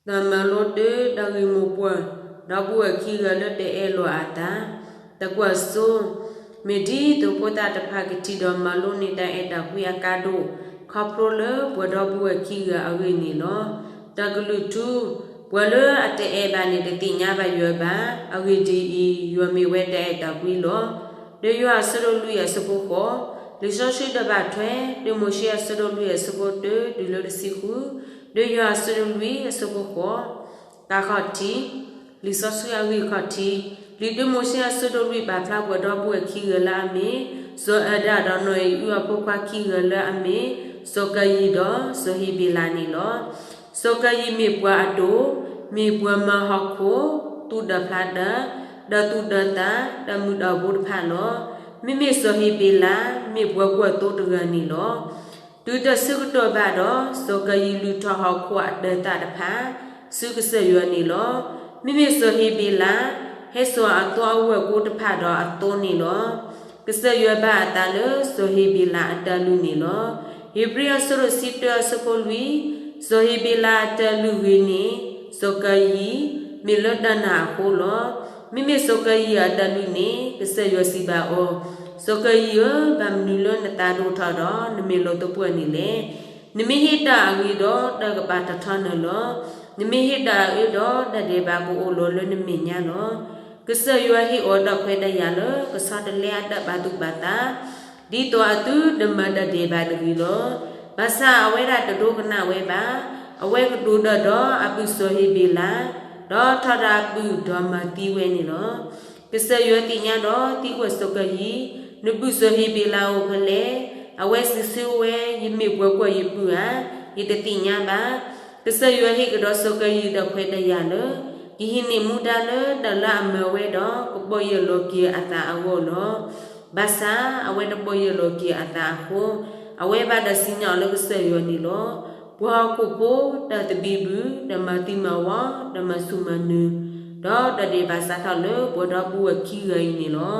ဒီးမၤလိတၢ်ဒီးဂ့ၢ်မိၢ်ပှၢ်, ဒီပုၢ်ဝဲၢ်ခံဂၤလၢတအဲၣ်လီၤအသး, တကွၢ်စိ, မ့ၢ်ဒ်သိးဖိသၣ်တဖၣ်ကထံၣ်ဒီးမၤလိန့ၢ်တၢ်အဲၣ်တၢ်ကွံအကါဒိၣ်, ခီဖျိလၢပှၤဒီပုၢ်ဝဲၢ်ခံဂၤအဂ့ၢ်န့ၣ်လီၤ. တၢ်ကလုၢ်ထူ, ပှၤလၢအတအဲၣ်ဘၣ်န့ၣ် တသ့ၣ်ညါဘၣ်ယွၤဘၣ်. အဂ့ၢ်ဒ်အံၤ, ယွၤမ့ၢ်ဝဲတၢ်အဲၣ်တၢ်ကွံလီၤ. ဒီးယွၤအဆၢဒိၣ်လွံၢ်အဆၢဖိဃိး, လံာ်စီဆှံဒိးဘၣ်ထွဲ, ဒီးမိၤၡ့အဆၢဒိၣ်လွံၢ်အဆၢဖိတၢ တုၤလၢတဆံဃု, ဒီးယွၤအဆၢဒိၣ်လွံၢ်အဆၢဖိဃိး, ကါခီၣ်ထံး, လံာ်စီဆှံအဂ့ၢ်ခီၣ်ထံး, လံာ်ဒီးမိၤၡ့အဆၢဒိၣ်လွံၢ်ပာ်ဖျါပှၤဒီပုၢ်ဝဲၢ်ခံဂၤလၢအမ့ၢ်, စီၤအၤဒၣ်ဒီးနီၢ်အံၣ်အုၣ် အဖိခွါခံဂၤလၢအမ့ၢ်, စီၤကၤယံၣ်ဒီးစီၤဟ့းဘ့းလးန့ၣ်လီၤ. စီၤကၤယံၣ်မ့ၢ်ပှၤအဒိၣ်, မ့ၢ်ပှၤမၤဟီၣ်ခိၣ်, သူၣ်ဒၢးဖျါဒၢး, ဒီးသူၣ်ဒၢးသး, ဒီးမုၢ်ဒီးဘိတဖၣ်လီၤ. မ့မ့ၢ်စီၤဟ့းဘ့းလး, မ့ၢ်ပှၤကွၢ်သိတဂၤန့ၣ်လီၤ. တုၤတၢ်ဆၢကတီၢ်ဘၣ်ဒီး, စီၤကၤယံၣ်လုၢ်ထီၣ်ဟီၣ်ခိၣ်အဒၢးသၣ်တဖၣ်, ဆူကစၢ်ယွၤန့ၣ်လီၤ. မ့မ့ၢ်စီၤဟ့းဘ့းလး, ဟဲစိာ်အသိအဝဲၢ်ကိတဖၣ်ဒီးအသိန့ၣ်လီၤ. ကစၢ်ယွၤဘၣ်အသးလၢစီၤဟ့းဘ့းလးအတၢ်လုၢ်န့ၣ်လီၤ. ဧ့ၤဘြံၤအဆၢဒိၣ်တဆံတၢအဆၢဖိလွံၢ်, စီၤဟ့းဘ့းလးအတၢ်လုၢ်ဂ့ၤန့ၣ်, စီၤကၤယံၣ်, မ့ၢ်လၢတၢ်နာ်အဃိလီၤ. မ့မ့ၢ်စီၤကၤယံၣ်အတၢ်လုၢ်န့ၣ်, ကစၢ်ယွၤစံးဘၣ်အီၤ, စီၤကၤယံၣ်ဧၢ, ဘၣ်မနုၤလၢနသးဒိၣ်ထီၣ်ဒီးနမ့ၢ်လီၤသပှၢ်န့ၣ်လဲၣ်. နမ့ၢ်ဟ့ၣ်တၢ်အဂ့ၤဒီးတၢ်ကဘၣ်တၢ်ထီနၤလီၤ. နမ့ၢ်ဟ့ၣ်တၢ်အအၢဒီးတၢ်ဒဲးဘးကအိၣ်လီၤလၢနမဲာ်ညါလီၤ. ကစၢ်ယွၤဟ့ၣ်အီၤတၢ်ခွဲးတၢ်ယာ်လၢကဆီတလဲအတၢ်ဘၣ်သူၣ်ဘၣ်သး, ဒ်သိးအသုတမၤတၢ်ဒဲးဘးတဂ့ၤလီၤ. ဘၣ်ဆၣ်အဝဲဒၣ်တဒိကနၣ်ဝဲဘၣ်. အဝဲကတိၤတၢ်ဒီးအပုၢ်စီၤဟ့းဘ့းလး, ဒီးထီဒါအပုၢ်ဒီးမၤသံဝဲန့ၣ်လီၤ. ကစၢ်ယွၤသ့ၣ်ညါဒီးသံကွၢ်စီၤကၤယံၣ်, နပုၢ်စီၤဟ့းဘ့းလးအိၣ်ဖဲလဲၣ်. အဝဲစံးဆၢဝဲ, ယမ့ၢ်ပှၤကွၢ်ယပုၢ်ဧါ, ယတသ့ၣ်ညါဘၣ်. ကစၢ်ယွၤဟ့ၣ်ကဒီးစီၤကၤယံၣ်တၢ်ခွဲးတၢ်ယာ်လၢ, ကဟံးန့ၢ်မူဒါလၢတၢ်လၢအမၤဝဲဒီးကပီၢ်ယၢ်လီၤက့ၤအသးအဂီၢ်လီၤ. ဘၣ်ဆၣ်အဝဲတပီၢ်ယၢ်လီၤက့ၤအသးအဃိ, အဝဲဘၣ်တၢ်စံၣ်ညီၣ်လၢကစၢ်ယွၤန့ၣ်လီၤ. ပှၤဟီၣ်ခိၣ်ဖိ, တၢ်သဘံၣ်ဘုၣ်, တၢ်မၤသံမၤဝီ, တၢ်မၤဆူၣ်မၤနၢၤ, ဒီးတၢ်ဒဲးဘးစးထီၣ်လၢပှၤဒီပုၢ်ဝဲၢ်ခံဂၤအံၤန့ၣ်လီၤ.